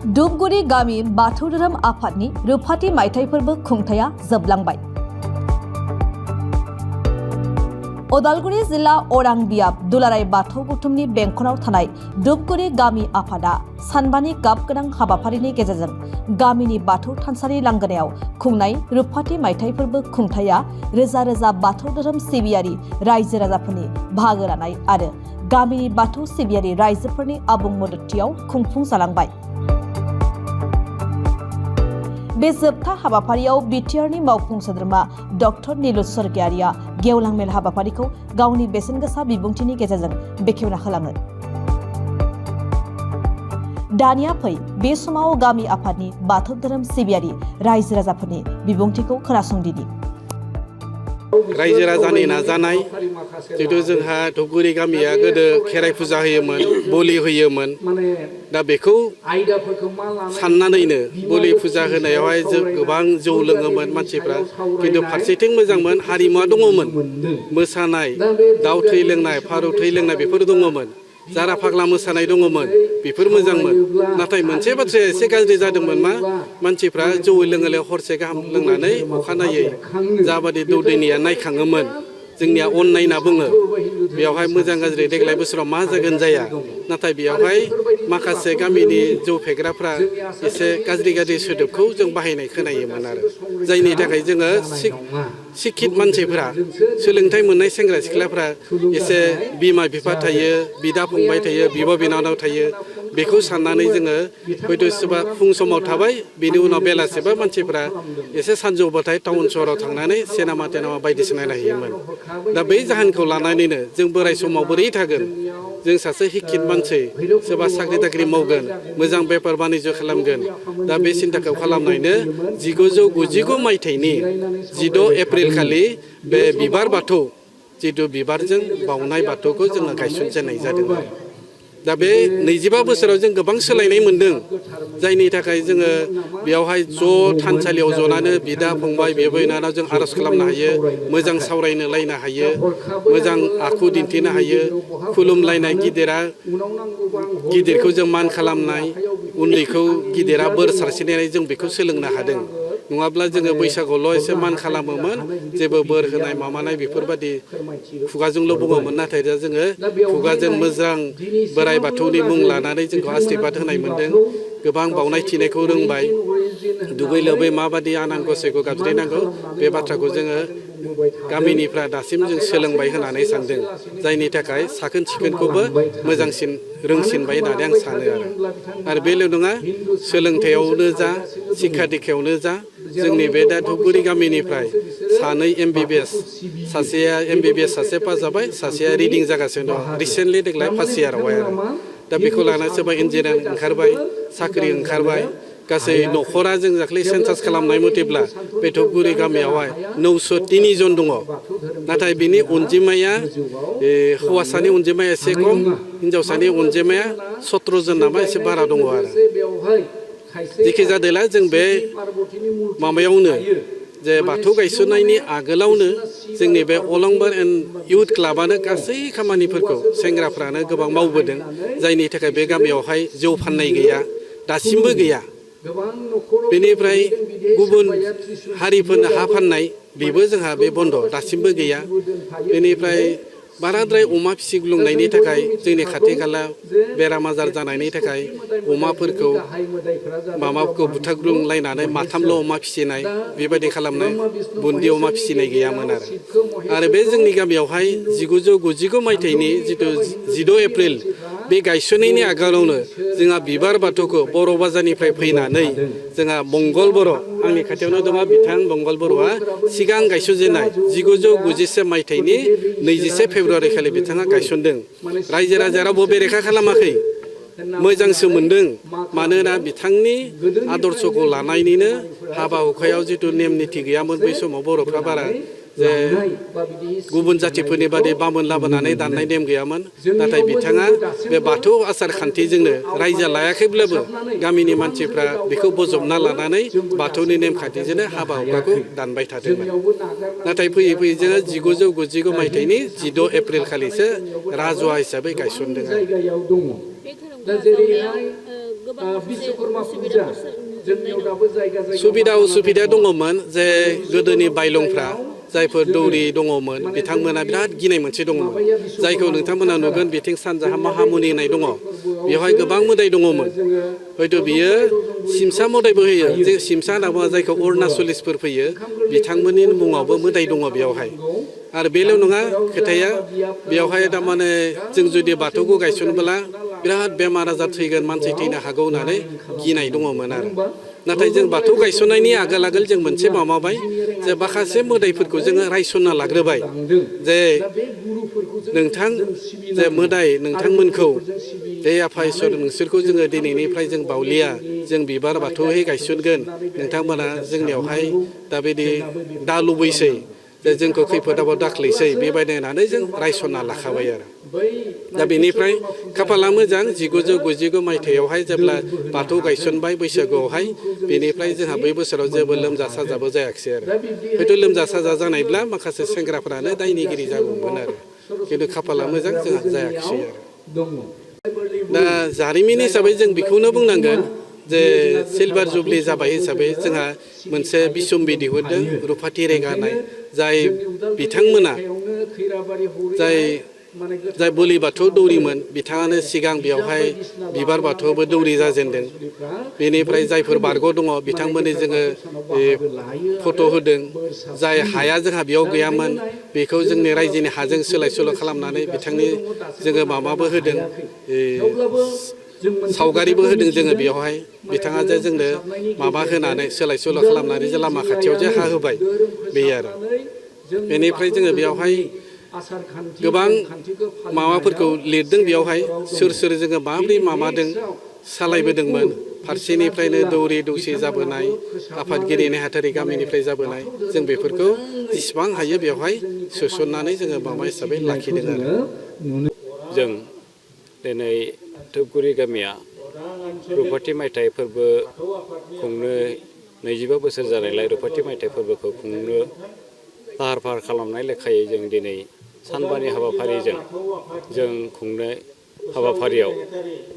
धुपगुरि गामि बाथौ धोरोम आफादनि रुफाथि मायथाइ फोरबो खुंथाया जोबलांबाय। उदालगुरि जिल्ला अरां बियाब दुलाराय बाथौ गौथुमनि बेंखनाव थानाय धुपगुरि गामि आफादा सानबानि गाब गोनां हाबाफारिनि गेजेरजों गामिनि बाथौ थानसालि लांगोनायाव खुंनाय रुफाथि मायथाइ फोरबो खुंथाया रोजा रोजा बाथौ धोरोम सिबियारि रायजो राजाफोरनि बाहागो लानाय आरो गामिनि बाथौ सिबियारि रायजोफोरनि आबुं मददथियाव खुंफुंजालांबाय। बे जोबथा हाबाफारियाव बिटिआरनि मावफुं सोद्रोमा डक्टर नीलु स्वर्गियारिया गेवलां मेल हाबाफारिखौ गावनि बेसेनगोसा बिबुंथिनि गेजेरजों बेखेवना होलाङो। दानिया फै बे समाव गामि आफादनि बाथौ धोरोम सिबियारि रायजो राजाफोरनि बिबुंथिखौ खोनासंदिनि। रायजो राजानि नाजानाय जितु जोंहा धुपगुरि गामिया गोदो खेराइ फुजा होयोमोन, बोलि होयोमोन। दा बेखौ साननानैनो बोलि फुजा होनायावहाय गोबां जौ लोङोमोन मानसिफ्रा, खिन्थु फारसेथिं मोजांमोन, हारिमुवा दङमोन। मोसानाय, दाउ थै लोंनाय, फारौ थै लोंनाय बेफोर दङमोन। जारा फाग्ला मोसानाय दङमोन, बेफोर मोजांमोन। नाथाय मोनसे बाथ्राया एसे गाज्रि जादोंमोन मा, मानसिफ्रा जौ लोङोले हरसे गाहाम लोंनानै अखानायै जाबादि दौदिनिया नायखाङोमोन, जोंनिया अननाय होनना बुङो। बेवहाय मोजां गाज्रि देग्लाय बोसोराव मा जागोन जाया, नाथाय बेयावहाय माखासे गामिनि जौ फेग्राफ्रा एसे गाज्रि गाज्रि सोदोबखौ जों बाहायनाय खोनायोमोन आरो जायनि थाखाय जोङो शिक्षित मानसिफ्रा, सोलोंथाइ मोननाय सेंग्रा सिख्लाफ्रा एसे बिमा बिफा थायो, बिदा फंबाय थायो, बिब' बिनानाव थायो, बेखौ साननानै जोङो हयथ' सोरबा फुं समाव थाबाय, बेनि उनाव बेलासेबा मानसिफ्रा एसे सानजौबाथाय टाउन सहराव थांनानै सिनेमा टेनेमा बायदिसिना नायहैयोमोन। दा बै जाहोनखौ लानानैनो जों बोराय समाव बोरै थागोन, जों सासे शिक्षित मानसि, सोरबा साख्रि ताख्रि मावगोन, मोजां बेफार बानिज्य खालामगोन। दा बे सिन्ताखौ खालामनायनो 1999 मायथाइनि 6 एप्रिल खालि बे बिबार बाथौ, जितु बिबारजों बाउनाय बाथौखौ जोङो गायसनजेननाय जादों। दा बे 25 बोसोराव जों गोबां सोलायनाय मोन्दों, जायनि थाखाय जोङो बेयावहाय ज' थानसालियाव जनानै बिदा फंबाय बिब' बिनानाव जों आर'ज खालामनो हायो, मोजां सावरायनो लायनो हायो, मोजां आखु दिन्थिनो हायो, खुलुमलायनाय, गिदिरखौ जों मान खालामनाय, उन्दैखौ गिदिरा बोर सारस्रिनाय, जों बेखौ सोलोंनो हादों। नङाब्ला जोङो बैसागुआवल' एसे मान खालामोमोन, जेबो बोर होनाय माबानाय बेफोरबायदि खुगाजोंल' बुङोमोन। नाथाय दा जोङो खुगाजों मोजां बोराइ बाथौनि मुं लानानै जोंखौ आशीर्बाद होनाय मोन्दों, गोबां बावनाय थिनायखौ रोंबाय, दुगै लोबै माबादि आनान गसाइखौ गाबज्रिनांगौ बे बाथ्राखौ जोङो गामिनिफ्रा दासिम जों सोलोंबाय होननानै सानदों, जायनि थाखाय साखोन सिखोनखौबो मोजांसिन रोंसिनबाय होननानै आं सानो आरो बेल' नङा, सोलोंथायावनो जा, शिक्षा दिक्षायावनो जा, जोंनि बे दा धुपगुरि गामिनिफ्राय 2 MBBS, सासेया MBBS सासे पास जाबाय, सासेया रिदिं जागासिनो दं, रिसेन्टलि देग्लाय फार्स्ट इयारावहाय आरो दा बेखौ लानानै सोरबा इन्जिनियार ओंखारबाय, साख्रि ओंखारबाय। गासै न'खरा जों दाख्लै सेन्सास खालामनाय मथेब्ला बे धुपगुरि गामियावहाय 903 जन दङ, नाथाय बिनि अनजिमाया हौवासानि अनजिमाया एसे खम, हिन्जावसानि अनजिमाया 17 जन नामा एसे बारा दङ आरो जेखि जादोला जों बे माबायावनो जे बाथौ गायसननायनि आगोलावनो जोंनि बे अलंबार एन्ड इउथ क्लाबानो गासै खामानिफोरखौ सेंग्राफ्रानो गोबां मावबोदों, जायनि थाखाय बे गामियावहाय जौ फाननाय गैया, दासिमबो गैया। बेनिफ्राय गुबुन हारिफोरनो हा फाननाय बेबो जोंहा बे बन्द, दासिमबो गैया। बेनिफ्राय बाराद्राय अमा फिसिग्लुंनायनि थाखाय जोंनि खाथि खाला बेराम आजार जानायनि थाखाय अमाफोरखौ माबाखौ बुथारग्लुंलायनानै माथामल' अमा फिसिनाय बेबायदि खालामनाय, बुन्दि अमा फिसिनाय गैयामोन आरो बे जोंनि गामियावहाय 1999 मायथाइनि जितु 6 एप्रिल बे गायसननायनि आगोलावनो जोंहा बिबार बाथौखौ बर' बाजारनिफ्राय फैनानै जोंहा मंगल बर', आंनि खाथियावनो दङ बिथां मंगल बर'आ सिगां गायसनजेननाय 1991 मायथाइनि 21 फेब्रुवारि खालि बिथाङा गायसनदों। रायजो राजाया रावबो बेरेखा खालामाखै, मोजांसो मोनदों, मानोना बिथांनि आदर्शखौ लानायनिनो हाबा हुखायाव जितु नेम निथि गैयामोन बै समाव बर'फ्रा बारा, जे गुबुन जाथिफोरनि बादि बामोन लाबोनानै दाननाय नेम गैयामोन। नाथाय बिथाङा बे बाथौ आसार खान्थिजोंनो रायजो लायाखैब्लाबो गामिनि मानसिफ्रा बेखौ बजबना लानानै बाथौनि नेमखान्थिजोंनो हाबा हुखाखौ दानबाय थादोंमोन। नाथाय फैयै फैयै जोङो 1999 मायथाइनि 6 एप्रिल खालिसो राजुवा हिसाबै गायसनदों। दा जेरैहाय बिश्वकर्मा फुजा जोंनियाव दाबो जायगा सुबिदा उसुबिदा दङमोन जे गोदोनि बायलंफ्रा जायफोर दौरि दङमोन बिथांमोना बिराद गिनाय मोनसे दङमोन जायखौ नोंथांमोना नुगोन बिथिं सानजाहा महामुनि होननाय दङ बेवहाय गोबां मोदाय दङमोन हयथ' बियो सिमसा मोदायबो होयो जे सिमसा होनना बुङो जायखौ अरुणाचलिसफोर फैयो बिथांमोननि मुङावबो मोदाय दङ बेयावहाय आरो बेल' नङा खोथाया बेवहाय थारमाने जों जुदि बाथौखौ गायसनबोला बिराद बेमार आजार थैगोन मानसि थैनो हागौ होननानै गिनाय दङमोन आरो नाथाय जों बाथौ गायसननायनि आगोल आगोल जों मोनसे माबाबाय जे माखासे मोदायफोरखौ जोङो रायसनना लाग्रोबाय जे नोंथां जे मोदाय नोंथांमोनखौ जे आफा इसोर नोंसोरखौ जोङो दिनैनिफ्राय जों बावलिया जों बिबार बाथौहै गायसनगोन नोंथांमोना जोंनियावहाय दा बिदि दा लुबैसै जे जोंखौ खैफोद आफोद दाख्लैसै बेबायदि होननानै जों रायसनना लाखाबाय आरो दा बेनिफ्राय खाफाला मोजां 1999 मायथाइयावहाय जेब्ला बाथौ गायसनबाय बैसागुआवहाय बेनिफ्राय जोंहा बै बोसोराव जेबो लोमजा साजाबो जायाखिसै आरो हयथ' लोमजा साजा जानायब्ला माखासे सेंग्राफ्रानो दायनिगिरि जागौमोन आरो खिन्थु खाफाला मोजां जोंहा जायाखिसै आरो दा जारिमिन हिसाबै जों बेखौनो बुंनांगोन जे सिलभार जुबलि जाबाय हिसाबै जोंहा मोनसे बिसम्बि दिहुनदों रुफाथि रेगानाय जाय बिथांमोना जाय बोलि बाथौ दौरिमोन बिथाङानो सिगां बेवहाय बिबार बाथौआवबो दौरि जाजेनदों बेनिफ्राय जायफोर बारग' दङ बिथांमोननि जोङो फट' होदों जाय हाया जोंहा बेयाव गैयामोन बेखौ जोंनि रायजोनि हाजों सोलाय सोल' खालामनानै बिथांनि जोङो माबाबो होदों सावगारिबो होदों जोङो बेयावहाय बिथाङा जे जोंनो माबा होनानै सोलाय सोल' खालामनानै जे लामा खाथियाव जे हा होबाय बे आरो बेनिफ्राय जोङो बेयावहाय गोबां माबाफोरखौ लिरदों बेयावहाय सोर सोर जोङो माबोरै माबादों सालायबोदोंमोन फारसेनिफ्रायनो दौरि दौसि जाबोनाय आफादगिरि नेहाथारि गामिनिफ्राय जाबोनाय जों बेफोरखौ जेसेबां हायो बेवहाय सोसननानै जोङो माबा हिसाबै लाखिदों आरो जों दिनै धुपगुरि गामिया रुपाथि मायथाइ फोरबो खुंनो 25 बोसोर जानायलाय रुपाथि मायथाइ फोरबोखौ खुंनो लाहार फाहार खालामनाय लेखायै जों दिनै सानबानि हाबाफारिजों जों खुंनाय हाबाफारियाव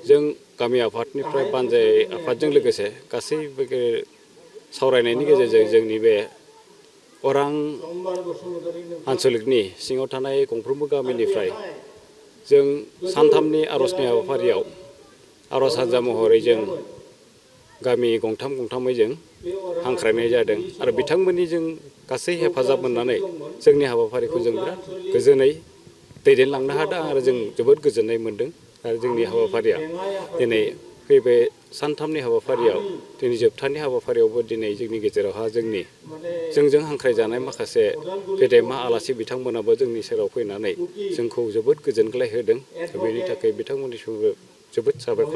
जों गामि आफादनिफ्राय बानजाय आफादजों लोगोसे गासैबो सावरायनायनि गेजेरजों जोंनि बे अरां आन्सलिकनि सिङाव थानाय गंफ्रोमबो गामिनिफ्राय जों सानथामनि आर'जनि हाबाफारियाव आर'ज हानजा महरै जों गामि गंथामै जों हांख्रायनाय जादों आरो बिथांमोननि जों गासै हेफाजाब मोननानै जोंनि हाबाफारिखौ जों बिराद गोजोनै दैदेनलांनो हादों आरो जों जोबोद गोजोननाय मोन्दों आरो जोंनि हाबाफारिया दिनै फैबाय सानथामनि हाबाफारियाव दिनै जोबथानि हाबाफारियावबो दिनै जोंनि गेजेरावहा जोंजों हांख्रायजानाय माखासे गेदेमा आलासि बिथांमोनाबो जोंनि सेराव फैनानै जोंखौ जोबोद गोजोनग्लाय होदों बेनि थाखाय बिथांमोननिसिमबो जोबोद साबायखर